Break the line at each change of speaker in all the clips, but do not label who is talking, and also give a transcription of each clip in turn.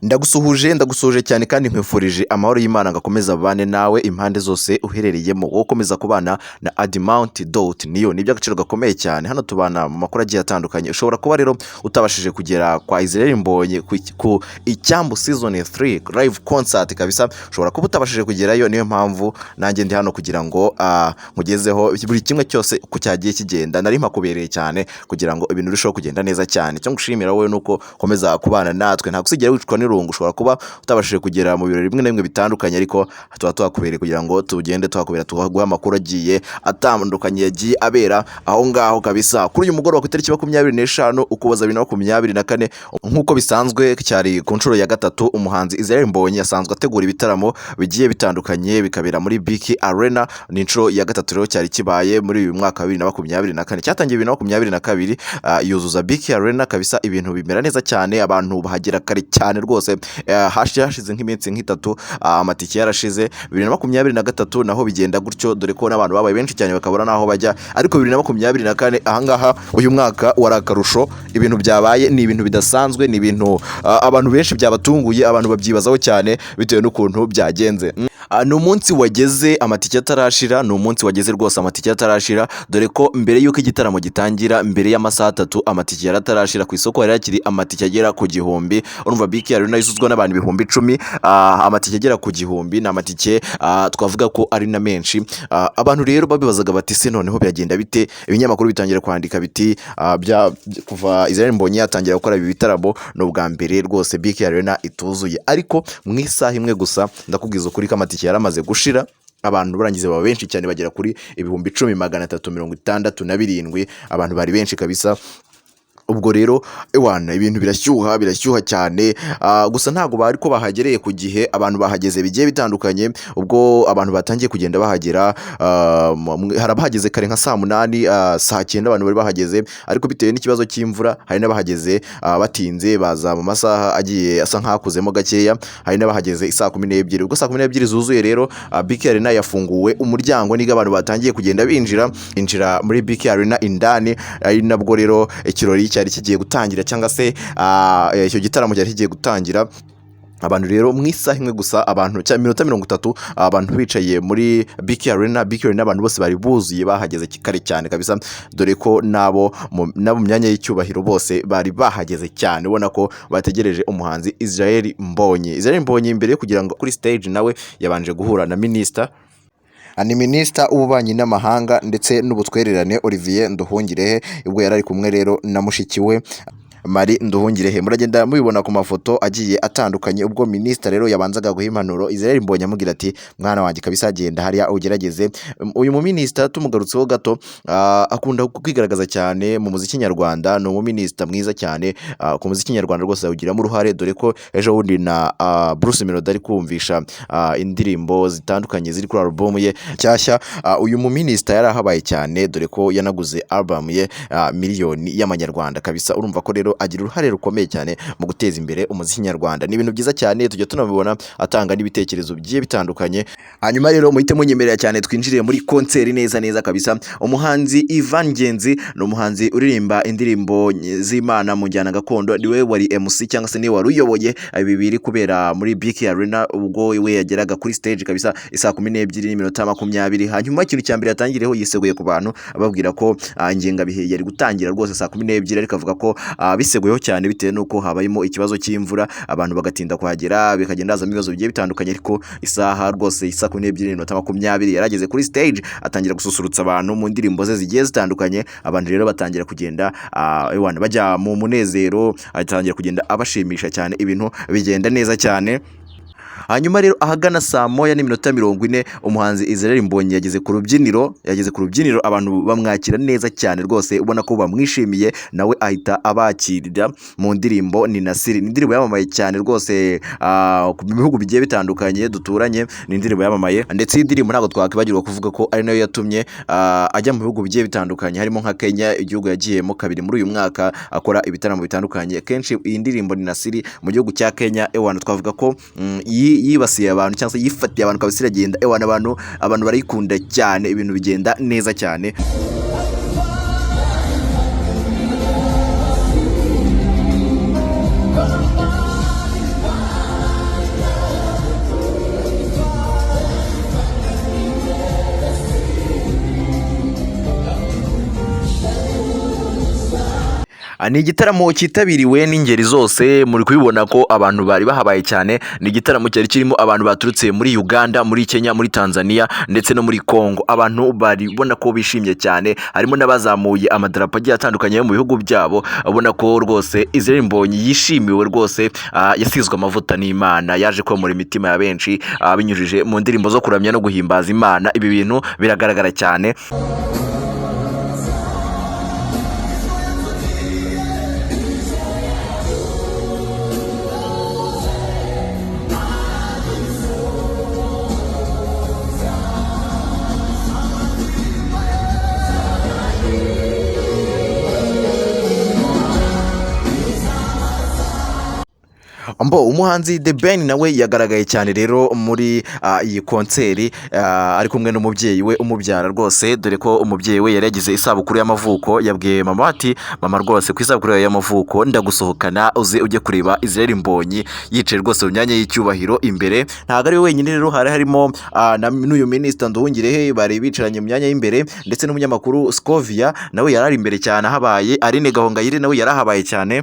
Ndagusuhuje, ndagusuhuje cyane kandi nkwifurije amahoro y'Imana ngo akomeze abane nawe impande zose uherereyemo, wowe ukomeza kubana na Adimount dot niyo ni iby'agaciro gakomeye cyane. Hano tubana mu makuru agiye atandukanye. Ushobora kuba rero utabashije kugera kwa Israel Mbonyi ku Icyambu season 3 live concert kabisa, ushobora kuba utabashije kugerayo, niyo mpamvu nanjye ndi hano kugira ngo nkugezeho buri kimwe cyose uko cyagiye kigenda. Nari mpakubereye cyane kugira ngo ibintu birusheho kugenda neza cyane. Icyo ngushimira wowe nuko ukomeza kubana natwe, ntabwo usigera wicwa n'irungu. Ushobora kuba utabashije kugera mu birori bimwe na bimwe bitandukanye, ariko tuba tuhakubereye kugira ngo tugende tuhakubera, tuguhe amakuru agiye atandukanye yagiye abera aho ngaho kabisa. Kuri uyu mugoroba ku itariki 25 Ukuboza 2024, nk'uko bisanzwe cyari ku nshuro ya gatatu, umuhanzi Israel Mbonyi asanzwe ategura ibitaramo bigiye bitandukanye bikabera muri BK Arena. Ni inshuro ya gatatu rero cyari kibaye muri uyu mwaka wa 2024, cyatangiye 2022, yuzuza BK Arena kabisa, ibintu bimera neza cyane, abantu bahagera kare cyane rwose. Hashize nk'iminsi nk'itatu amatike yarashize. 2023 naho bigenda gutyo, dore ko n'abantu babaye benshi cyane bakabura n'aho bajya. Ariko 2024 ahangaha uyu mwaka wari akarusho, ibintu byabaye ni ibintu bidasanzwe, ni ibintu abantu benshi byabatunguye, abantu babyibazaho cyane bitewe n'ukuntu byagenze. Ni umunsi wageze amatike atarashira, ni umunsi wageze rwose amatike atarashira, dore ko mbere y'uko igitaramo gitangira, mbere y'amasaha 3 amatike yari atarashira. Ku isoko hari hakiri amatike agera ku 1000. Urumva BK Arena yuzuzwa n'abantu 10,000, amatike agera ku 1000 ni amatike twavuga ko ari na menshi. Abantu rero babibazaga bati: "Se noneho biragenda bite?" Ibinyamakuru bitangira kwandika biti kuva Israel Mbonyi yatangira gukora ibi bitaramo ni ubwa mbere rwose BK Arena ituzuye. Ariko mu isaha imwe gusa, ndakubwiza ukuri ko amatike yaramaze gushira, abantu barangiza baba benshi cyane, bagera kuri 10,367. Abantu bari benshi kabisa. Ubwo rero ewana ibintu birashyuha, birashyuha cyane. Gusa ntabwo bari ko bahagereye ku gihe, abantu bahageze bigiye bitandukanye. Ubwo abantu batangiye kugenda bahagera, hari abahageze kare nka saa 8, saa 9 abantu bari bahageze, ariko bitewe n'ikibazo cy'imvura hari n'abahageze batinze, baza mu masaha agiye asa nk'akuzemo gakeya. Hari n'abahageze saa 12. Ubwo saa 12 zuzuye rero, BK Arena yafunguwe umuryango, niga abantu batangiye kugenda binjira injira muri BK Arena indani, ari nabwo rero ikirori cyari kigiye gutangira, cyangwa se icyo gitaramo cyari kigiye gutangira. Abantu rero mu isaha imwe gusa, abantu cyangwa iminota 30, abantu bicaye muri BK Arena. BK Arena abantu bose bari buzuye, bahageze kare cyane kabisa, dore ko nabo mu myanya y'icyubahiro bose bari bahageze cyane, ubona ko bategereje umuhanzi Israel Mbonyi. Israel Mbonyi mbere yo kugira ngo kuri stage nawe yabanje guhura na minisita, ni minisita w'ububanyi n'amahanga ndetse n'ubutwererane, Olivier Nduhungirehe. Ubwo yari ari kumwe rero na mushiki we Marie Nduhungirehe, muragenda mubibona ku mafoto agiye atandukanye. Ubwo minisita rero yabanzaga guha impanuro Israel Mbonyi, amubwira ati: "Mwana wanjye kabisa, genda hariya ugerageze." Uyu muminisita tumugarutseho gato, akunda kwigaragaza cyane mu muziki nyarwanda, ni umuminisita mwiza cyane ku muziki nyarwanda rwose awugiramo uruhare, dore ko ejo bundi na Bruce Melody ari kumvisha indirimbo zitandukanye ziri kuri album ye nshyashya. Uyu muminisita yari ahabaye cyane, dore ko yanaguze album ye miliyoni y'amanyarwanda kabisa. Urumva ko rero agira uruhare rukomeye cyane mu guteza imbere umuziki nyarwanda, ni ibintu byiza cyane, tujya tunabibona atanga n'ibitekerezo bigiye bitandukanye. Hanyuma rero muhite munyemerera cyane twinjire muri concert neza neza kabisa. Umuhanzi Ivan Ngenzi ni umuhanzi uririmba indirimbo z'Imana mu njyana gakondo, niwe wari MC cyangwa se niwe wari uyoboye ibi biri kubera muri BK Arena. Ubwo we yageraga kuri stage kabisa isaa 12 n'iminota 20, hanyuma ikintu cya mbere yatangiriyeho, yiseguye ku bantu, ababwira ko ingengabihe yari gutangira rwose saa 12, ariko avuga ko biseguyeho cyane bitewe n'uko habayemo ikibazo cy'imvura, abantu bagatinda kuhagera, bikagenda hazamo ibibazo bigiye bitandukanye. Ariko isaha rwose isaa 12 n'iminota 20 yarageze kuri stage, atangira gususurutsa abantu mu ndirimbo ze zigiye zitandukanye. Abantu rero batangira kugenda ewana, bajya mu munezero, atangira kugenda abashimisha cyane, ibintu bigenda neza cyane. Hanyuma rero ahagana saa 1 n'iminota 40 umuhanzi Israel Mbonyi yageze ku rubyiniro, yageze ku rubyiniro, abantu bamwakira neza cyane rwose, ubona ko bamwishimiye, nawe ahita abakirira mu ndirimbo ni Nasiri. Ni indirimbo yamamaye cyane rwose ku bihugu bigiye bitandukanye duturanye, ni indirimbo yamamaye. Ndetse iyi ndirimbo ntabwo twakwibagirwa kuvuga ko ari nayo yatumye ajya mu bihugu bigiye bitandukanye, harimo nka Kenya, igihugu yagiyemo kabiri muri uyu mwaka akora ibitaramo bitandukanye. Kenshi iyi ndirimbo ni Nasiri mu gihugu cya Kenya, ewana, twavuga ko yibasiye abantu cyangwa se yifatiye abantu kabisa, iragenda ewana, abantu barayikunda cyane, ibintu bigenda neza cyane. Ni igitaramo cyitabiriwe n'ingeri zose, muri kubibona ko abantu bari bahabaye cyane. Ni igitaramo cyari kirimo abantu baturutse muri Uganda, muri Kenya, muri Tanzania ndetse no muri Congo. Abantu bari ubona ko bishimye cyane, harimo n'abazamuye amadarapo agiye atandukanye yo mu bihugu byabo. Ubona ko rwose Israel Mbonyi yishimiwe rwose, yasizwe amavuta n'Imana, yaje komora imitima ya benshi binyujije mu ndirimbo zo kuramya no guhimbaza Imana. Ibi bintu biragaragara cyane. Mbo umuhanzi The Ben nawe yagaragaye cyane rero muri iyi konseri, ari kumwe n'umubyeyi we umubyara rwose, dore ko umubyeyi we yari yagize isabukuru y'amavuko. Yabwiye mama ati: "Mama, rwose ku isabukuru yawe y'amavuko ndagusohokana, uze ujye kureba Israel Mbonyi yicaye rwose mu myanya y'icyubahiro imbere." Ntabwo ari we wenyine rero, hari harimo n'uyu minisita Nduhungirehe, bari bicaranye mu myanya y'imbere, ndetse n'umunyamakuru Scovia nawe yari ari imbere cyane ahabaye, Aline Gahongayire nawe yari ahabaye cyane,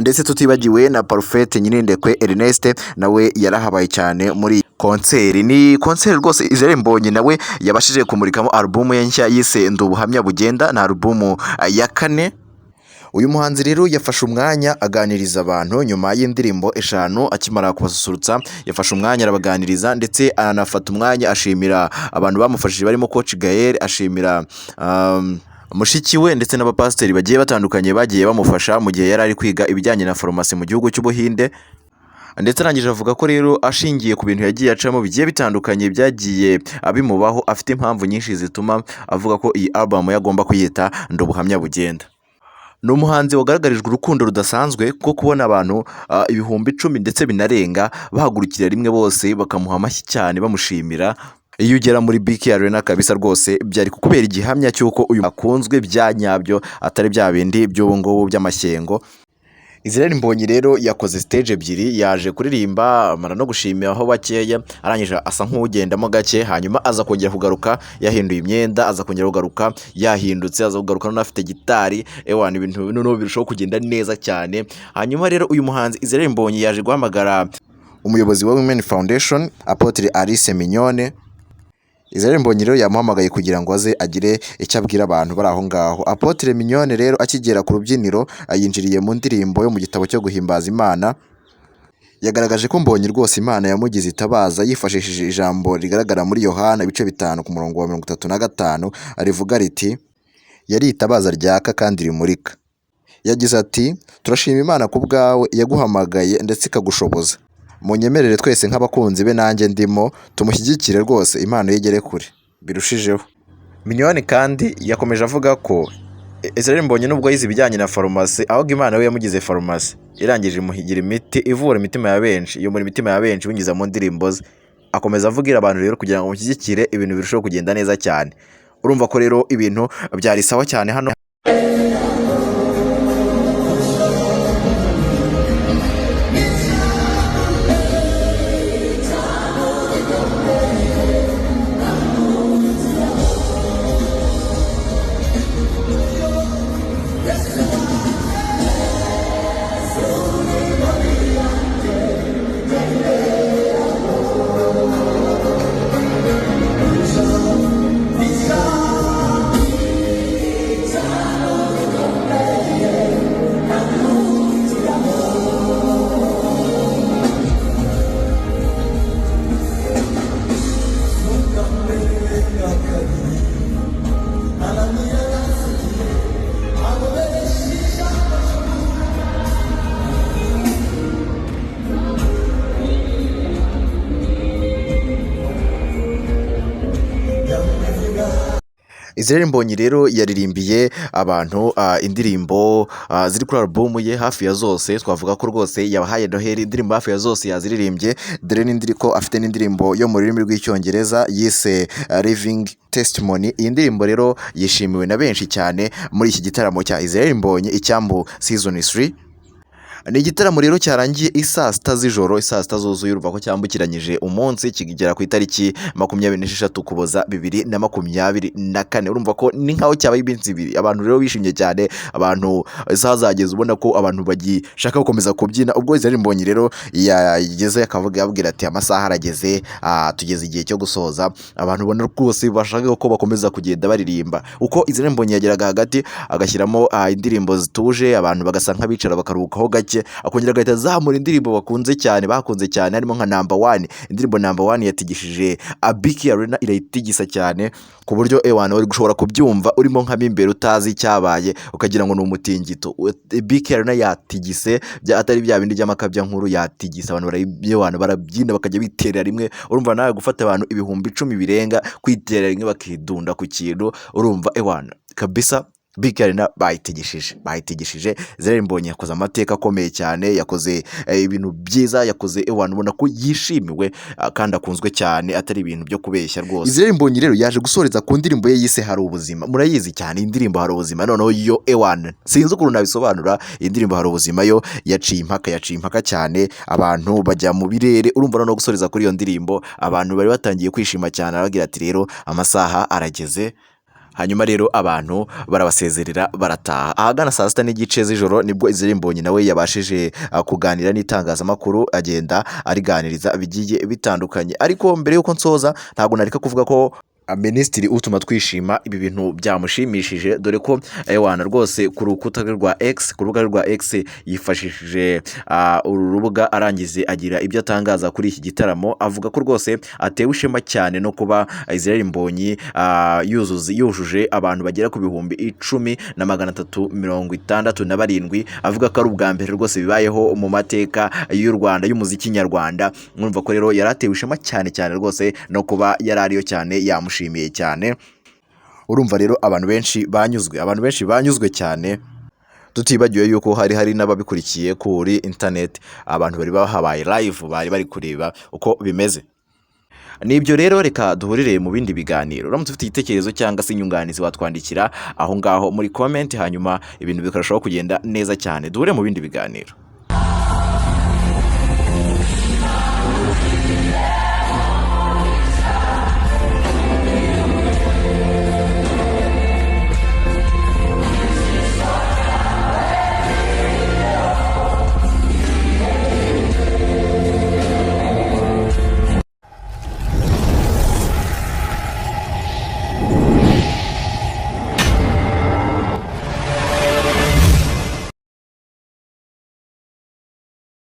ndetse tutibagiwe na Parfait Nyirindekwe Ernest nawe yarahabaye cyane muri konseri. Ni konseri rwose Israel Mbonyi nawe yabashije kumurikamo alubumu ye nshya yise Ndi Ubuhamya Bugenda, ni alubumu ya kane. Uyu muhanzi rero yafashe umwanya aganiriza abantu nyuma y'indirimbo 5. Akimara kubasusurutsa yafashe umwanya arabaganiriza, ndetse anafata umwanya ashimira abantu bamufashije barimo Coach Gael, ashimira mushiki we ndetse n'abapasiteri bagiye batandukanye bagiye bamufasha mu gihe yari ari kwiga ibijyanye na farumasi mu gihugu cy'Ubuhinde. Ndetse arangije avuga ko rero ashingiye ku bintu yagiye acamo bigiye bitandukanye byagiye bimubaho, afite impamvu nyinshi zituma avuga ko iyi album yagomba kuyita Ndi Ubuhamya Bugenda. Ni umuhanzi wagaragarijwe urukundo rudasanzwe, kuko kubona abantu 10,000 ndetse binarenga bahagurukira rimwe bose bakamuha amashyi cyane bamushimira. Iyo ugera muri BK Arena kabisa rwose byari kukubera igihamya cy'uko uyu akunzwe bya nyabyo, atari bya bindi by'ubu ngubu by'amashyengo. Israel Mbonyi rero yakoze stage ebyiri, yaje kuririmba amara no gushimira aho bakeya, arangije asa nk'ugendamo gake, hanyuma aza kongera kugaruka yahinduye imyenda, aza kongera kugaruka yahindutse, aza kugaruka noneho afite gitari. Ewana, ibintu noneho birushaho kugenda neza cyane. Hanyuma rero uyu muhanzi Israel Mbonyi yaje guhamagara umuyobozi wa Women Foundation, Apotre Alice Mignone. Israel Mbonyi rero yamuhamagaye kugira ngo aze agire icyo abwira abantu bari aho ngaho. Apotre Mignone rero akigera ku rubyiniro yinjiriye mu ndirimbo yo mu gitabo cyo guhimbaza Imana. Yagaragaje ko Mbonyi rwose Imana yamugize itabaza, yifashishije ijambo rigaragara muri Yohana ibice 5 ku murongo wa 35, rivuga riti: "Yari itabaza ryaka kandi rimurika." Yagize ati: "Turashima Imana ku bwawe yaguhamagaye ndetse ikagushoboza. Munyemerere twese nk'abakunzi be nanjye ndimo tumushyigikire rwose impano ye igere kure birushijeho." Mignone kandi yakomeje avuga ko Israel Mbonyi nubwo yize ibijyanye na farumasi, ahubwo Imana we yamugize farumasi, irangije imuhigira imiti ivura imitima ya benshi, yomora imitima ya benshi binyuze mu ndirimbo ze. Akomeza avugira abantu rero kugira ngo mushyigikire ibintu birusheho kugenda neza cyane. Urumva ko rero ibintu byari sawa cyane hano. Israel Mbonyi rero yaririmbiye abantu indirimbo ziri kuri album ye hafi ya zose. Twavuga ko rwose yabahaye Noheli, indirimbo hafi ya zose yaziririmbye, dore n'indi ko afite n'indirimbo yo mu rurimi rw'Icyongereza yise Living Testimony. Iyi ndirimbo rero yishimiwe na benshi cyane muri iki gitaramo cya Israel Mbonyi Icyambu Season 3. Ni igitaramo rero cyarangiye isaa 6 z'ijoro, isaa 6 zuzuye. Urumva ko cyambukiranyije umunsi kigera ku itariki 26 Ukuboza 2024. Urumva ko ni nkaho cyabaye iminsi 2. Abantu rero bishimye cyane, abantu isaha zageze ubona ko abantu bagishaka gukomeza kubyina. Ubwo Israel Mbonyi rero yageze akavuga, yabwira ati amasaha arageze, tugeze igihe cyo gusoza. Abantu ubona rwose bashaka ko bakomeza kugenda baririmba. Uko Israel Mbonyi yageraga hagati agashyiramo indirimbo zituje, abantu bagasa nk'abicara bakaruhukaho gake, akongera agahita azamura indirimbo bakunze cyane, bakunze cyane, harimo nka Number One. Indirimbo Number One yatigishije BK Arena, irayitigisa cyane ku buryo ewana wari gushobora kubyumva urimo nk'amo imbere utazi icyabaye, ukagira ngo ni umutingito. BK Arena yatigise atari bya bindi by'amakabya nkuru, yatigise abantu ewana barabyina bakajya biterera rimwe. Urumva nawe gufata abantu 10,000 birenga kwiterera rimwe bakidunda ku kintu, urumva ewana kabisa BK Arena bayitigishije, bayitigishije. Israel Mbonyi yakoze amateka akomeye cyane, yakoze ibintu byiza, yakoze ewana ubona ko yishimiwe kandi akunzwe cyane, atari ibintu byo kubeshya rwose. Israel Mbonyi rero yaje gusoreza ku ndirimbo ye yise Hari Ubuzima. Murayizi cyane indirimbo Hari Ubuzima. Noneho yo ewana sinzi ukuntu nabisobanura. Iyi ndirimbo Hari Ubuzima yo yaciye impaka, yaciye impaka cyane, abantu bajya mu birere. Urumva noneho gusoreza kuri iyo ndirimbo, abantu bari batangiye kwishima cyane, arabagira ati rero amasaha arageze. Hanyuma rero abantu barabasezerera barataha. Ahagana saa 6:30 z'ijoro nibwo Israel Mbonyi nawe yabashije kuganira n'itangazamakuru, agenda ariganiriza bigiye bitandukanye. Ariko mbere y'uko nsoza ntabwo nareka kuvuga ko Minisitiri Utumatwishima ibi bintu byamushimishije, dore ko ewana rwose ku rukuta rwe rwa X, ku rubuga rwa X yifashishije uru rubuga, arangize agira ibyo atangaza kuri iki gitaramo, avuga ko rwose atewe ishema cyane no kuba Israel Mbonyi yujuje abantu bagera ku 10,367, avuga ko ari ubwa mbere rwose bibayeho mu mateka y'u Rwanda y'umuziki nyarwanda. Mwumva ko rero yari atewe ishema cyane cyane rwose no kuba yari ariyo cyane, yamushimiye cyane. Urumva rero abantu benshi banyuzwe, abantu benshi banyuzwe cyane, tutibagiwe yuko hari n'ababikurikiye kuri internet, abantu bari bahabaye live, bari bari kureba uko bimeze. Nibyo rero, reka duhurire mu bindi biganiro. Uramutse ufite igitekerezo cyangwa se inyunganizi watwandikira aho ngaho muri comment, hanyuma ibintu bikarushaho kugenda neza cyane. Duhure mu bindi biganiro.